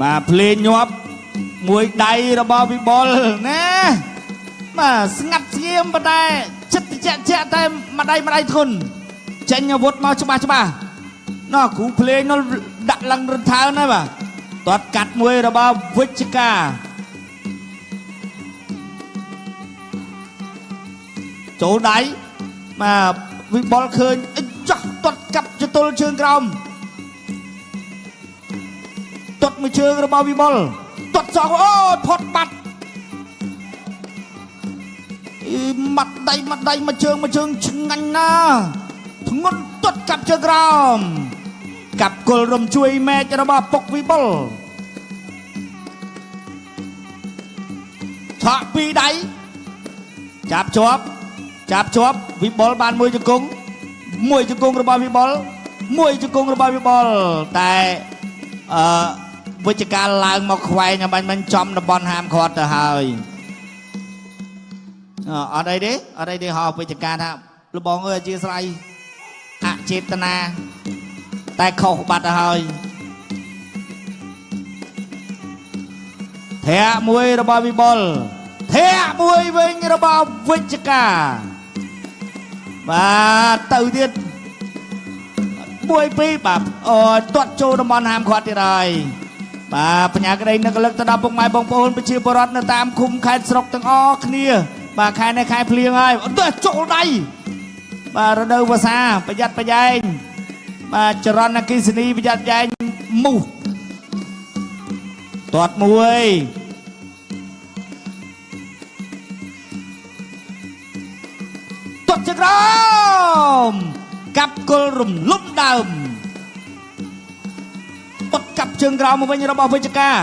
បាទភ្លេងញាប់មួយដៃរបស់វិបុលណាបាទស្ងាត់ស្ងៀមប៉ុន្តែចិត្តតិចជាក់តែមួយដៃមួយដៃធុនចេញអាវុធមកច្បាស់ច្បាស់ណោះគ្រូភ្លេងនោះដាក់ឡើងរន្ថើនហើយបាទទាត់កាត់មួយរបស់វិជ្ជការចូលដៃបាទវិបុលឃើញអិចចោះទាត់កាប់ចតុលជើងក្រោម ទាត់មួយជើងរបស់វិបុលទាត់សងអូយផុតបាត់អីម៉ាត់ដៃម៉ាត់ដៃមួយជើងមួយជើងឆ្ងាញ់ណាស់ធ្ងន់ទាត់កាប់ជើងក្រោមកាប់គល់រំជួយមែករបស់ពុកវិបុលឆក់ពីរដៃចាប់ជាប់ចាប់ជាប់វិបុលបានមួយជង្គង់មួយជង្គង់របស់វិបុលមួយជង្គង់របស់វិបុលតែ អឺវិជ្ជការឡើងមកខ្វែងឲ្យបាញ់មិញចំតំបន់ហាមឃាត់ទៅហើយអត់អីទេអត់អីទេហៅវិជ្ជការថាលបងអើយអធិស្ឋានអចេតនាតែខុសបាត់ទៅហើយធាក់មួយរបស់វិបុលធាក់មួយវិញរបស់វិជ្ជការបាទទៅទៀត មួយពីរបាទអូយទាត់ចូលតំបន់ហាមឃាត់ទៀតហើយបាទបញ្ញាក្តីនឹកលឹកទៅដល់ពុកម៉ែបងប្អូនប្រជាពលរដ្ឋនៅតាមឃុំខេត្តស្រុកទាំងអស់គ្នាបាទខែនេះខែភ្លៀងហើយអត់ចូលដៃបាទរដូវវស្សាប្រយ័ត្នប្រយែងបាទចរន្តអគ្គិសនីប្រយ័ត្នប្រយែងមូសទាត់មួយទាត់ចក្រមកាប់គល់រំលំដើម ពុតកាប់ជើងក្រោមមកវិញរបស់វិជ្ជការ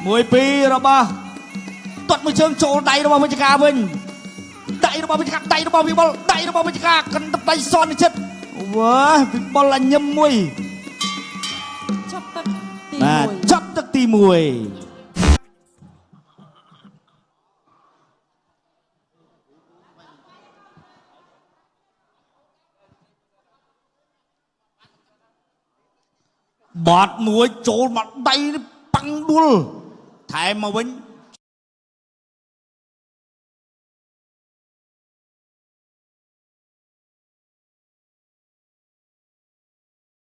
មួយពីររបស់ទាត់មួយជើងចូលដៃរបស់វិជ្ជការវិញដៃរបស់វិជ្ជការដៃរបស់វិបុលដៃរបស់វិជ្ជការកណ្ដដៃសនចិត្តវ៉ាវិបុលអញឹមមួយ ចប់ទឹកទី បាទ 1 ចប់ទឹកទី1បត់មួយចូលមកដៃនេះប៉ាំងដួលថែមមកវិញ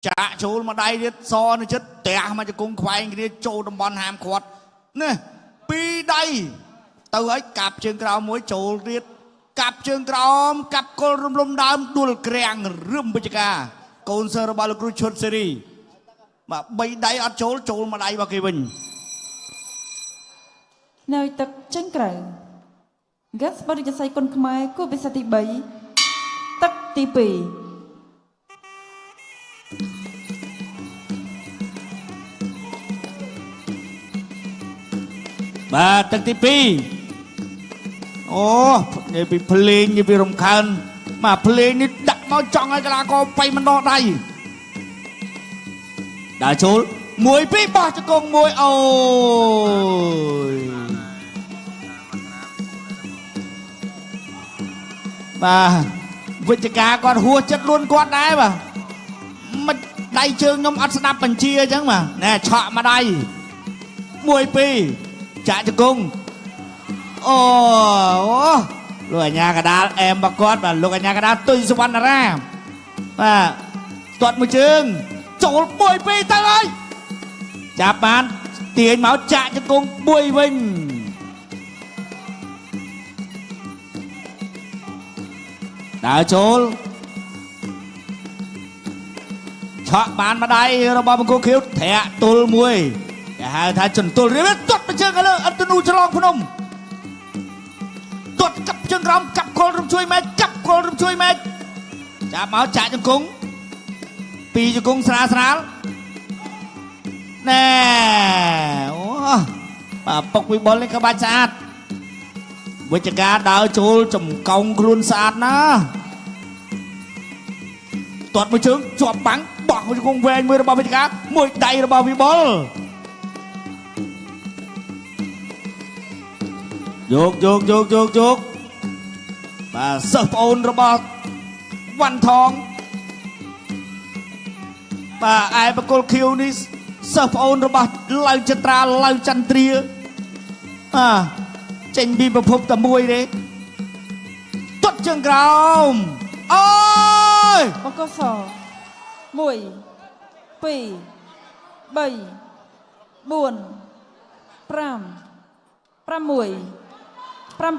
ចាក់ចូលមកដៃទៀតសនៅចិត្តទះមកជង្គង់ខ្វែងគ្នាចូលតំបន់ហាមឃាត់នេះពីរដៃទៅហើយកាប់ជើងក្រោមមួយចូលទៀតកាប់ជើងក្រោមកាប់គល់រំលំដើមដួលក្រាំងរឹមវិជ្ជការកូនសិស្សរបស់លោកគ្រូឈុតសេរីបាទបីដៃអត់ចូលចូលមកដៃរបស់គេវិញ នៅទឹកចេញក្រៅហ្គាសបរិយាស័យគុណខ្មែរគូពិសេសទី3ទឹកទី2 បាទទឹកទី2អូនិយាយពីភ្លេងនិយាយពីរំខានបាទភ្លេងនេះដាក់មកចង់ឲ្យកីឡាករបៃមិនដកដៃដើរចូលមួយពីរបោះជង្គង់មួយអូយបាទវិជ្ជការគាត់ហួសចិត្តលួនគាត់ដែរបាទមិនដៃជើងខ្ញុំអត់ស្ដាប់បញ្ជាអញ្ចឹងបាទណែឆក់មកដៃ មួយពីរចាក់ជង្គង់អូអូលោកអញ្ញាកដាលអែមបកគាត់បាទលោកអញ្ញាកដាលទុយសវណ្ណរាបាទទាត់មួយជើងចូលមួយពីរទៅហើយចាប់បានទាញមកចាក់ជង្គង់មួយវិញដើរចូលឆក់បានម្ដាយរបស់បង្គោលខៀវធាក់ទល់មួយគេហៅថាចន្ទុលរៀបទាត់ទៅជើងខាងលើអន្តនូឆ្លងភ្នំទាត់កាប់ជើងក្រោមកាប់គល់រំជួយម៉ែកាប់គល់រំជួយម៉ែចាប់មកចាក់ជង្គង់ពីរជង្គង់ស្រាលស្រាលណែអូបាទពុកវិបុលនេះក្បាច់ស្អាតវិជ្ជការដើរចូលចំកោងខ្លួនស្អាតណាស់ ទាត់មួយជើងជាប់បាំងបោះមួយជង្គង់វែងមួយរបស់វិជ្ជការមួយដៃរបស់វិបុលយកយកយកយកយកបាទសិស្សប្អូនរបស់វ៉ាន់ថងបាទឯបកុលខៀវនេះ សិស្សប្អូនរបស់ឡៅចត្រាឡៅចន្ទ្រាអាចេញពីប្រភពតែមួយទេទាត់ជើងក្រោមអូយ បង្គោលស1 2 3 4 5 6 7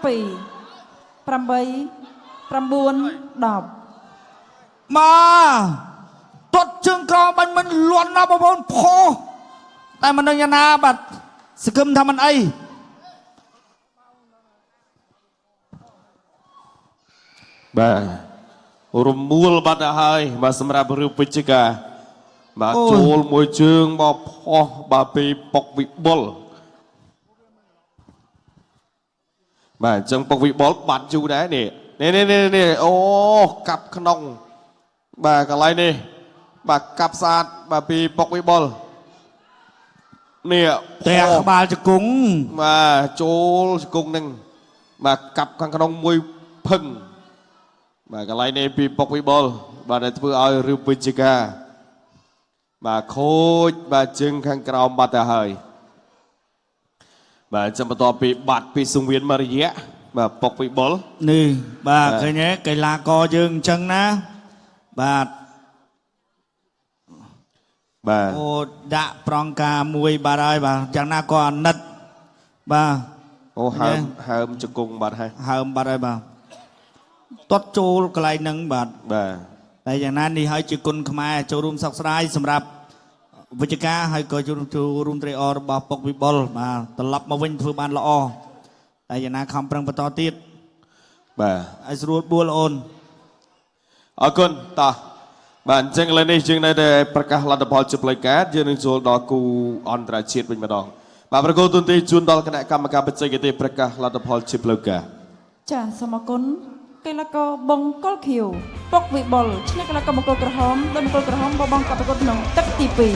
8 9 10 មកទាត់ជើងក្រោមបាញ់មិនលន់ណាស់បងប្អូនផុសតែមិនដឹងយ៉ាងណាបាទសង្ឃឹមថាមិនអី បាទរមួលបាត់ទៅហើយបាទសម្រាប់រឿងវិជ្ជការបាទចូលមួយជើងមកផុសបាទពីប៉ុកវិបុលបាទអញ្ចឹងប៉ុកវិបុលបាត់យូរដែរនេះនេះនេះនេះនេះអូកាប់ក្នុងបាទកន្លែងនេះបាទកាប់ស្អាតបាទពីប៉ុកវិបុលនេះ ទះក្បាលជង្គង់ បាទចូលជង្គង់នឹងបាទកាប់ខាងក្នុងមួយភឹងបាទកន្លែងនេះពីប៉ុកវិបុលបាទដែលធ្វើឲ្យរឿងវិជ្ជការបាទខូចបាទជើងខាងក្រោមបាត់ទៅហើយបាទចាំបន្ទាប់ពីបាត់ពីសង្វៀនមួយរយៈបាទប៉ុកវិបុល នេះបាទឃើញទេកីឡាករយើងអញ្ចឹងណាបាទ បាទ អូដាក់ប្រងការមួយបាទហើយបាទយ៉ាងណាក៏អាណិតបាទ អូហើមហើមជង្គង់បាត់ហើយ ហើមបាត់ហើយបាទទាត់ចូលកន្លែងហ្នឹងបាទ បាទ តែយ៉ាងណានេះហើយជាគុណខ្មែរចូលរួមសោកស្ដាយសម្រាប់វិជ្ជការហើយក៏ចូលរួមត្រេកអររបស់ពុកវិបុលបាទត្រឡប់មកវិញធ្វើបានល្អតែយ៉ាងណាខំប្រឹងបន្តទៀត បាទ ឲ្យស្រួលបួលអូន អរគុណតោះបាទអញ្ចឹងឥឡូវនេះយើងនៅតែប្រកាសលទ្ធផលជាផ្លូវការយើងនឹងចូលដល់គូអន្តរជាតិវិញម្ដងបាទប្រគល់ទូនទីជូនដល់គណៈកម្មការបច្ចេកទេសប្រកាសលទ្ធផលជាផ្លូវការ ចាសសូមអរគុណកីឡាករបង្គោលខៀវប៉ុកវិបុលឈ្នះកីឡាករបង្គោលក្រហមដោយបង្គោលក្រហមបបងកັບប្រកួតក្នុងទឹកទី2